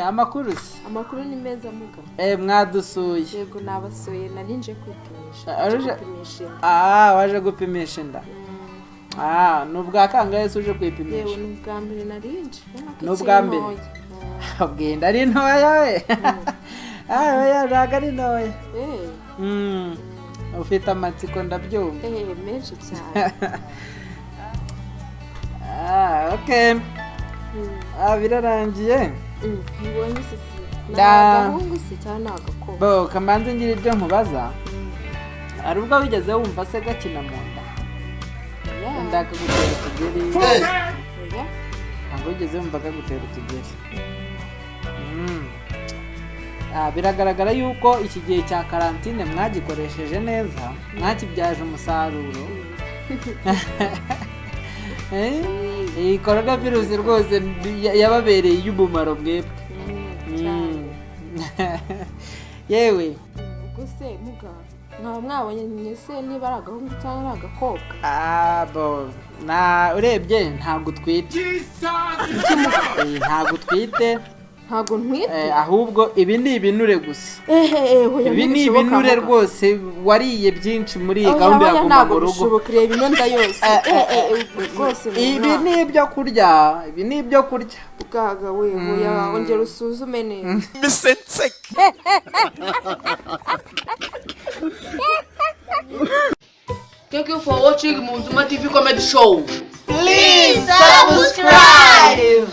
Amakuru se? Amakuru ni meza, muga. Mwadusuye? Yego, nabasuye, nari nje kwipimisha. Ah, nje gupimisha inda. Ah, waje gupimisha inda. Ah, ni ubwa kangahe se uje Yewe, kwipimisha? ni ubwa mbere nari nje. Ubona ko Ni ubwa ikiri mbere? ntoya. Ubwo inda ari ntoya we? Ah, oya, ntabwo ari ntoya. Ufite amatsiko, ndabyumva. Menshi cyane. Ah, okay. Ah, birarangiye. Ntibonye isisi ni agahungu se cyangwa ni agakobwa? Bo kamanze ngira ibyo nkubaza. Hari ubwo wigeze wumva se gakina mu nda? Oya. Inda kagutera utugeri? Oya. Ntabwo wigeze wumva kagutera utugeri. Ah, biragaragara yuko iki gihe cya karantine mwagikoresheje neza, mwakibyaje umusaruro. Iyi korona virusi rwose yababereye iy'umumaro mwebwe. Cyane. Yewe. Ubwo se muga, mwaba mwabonye se niba ari agahungu cyangwa ari agakobwa? Ah, bo na urebye ntabwo utwite. Ntabwo utwite. Ntabwo ntwite? Ahubwo ibi ni ibinure gusa. Ehe, oya, Ibi ni ntibishoboka, ibinure muga. rwose, wariye byinshi muri iyi Oya, gahunda ya oya, guma ntabwo mu rugo. bishoboka, reba ino nda yose. Rwose ni Ibi umwana. ni ibyo kurya, ibi ni ibyo kurya. Bwaga we, oya, ongera usuzume neza. Thank you for watching Muzima TV Comedy Show. Please subscribe.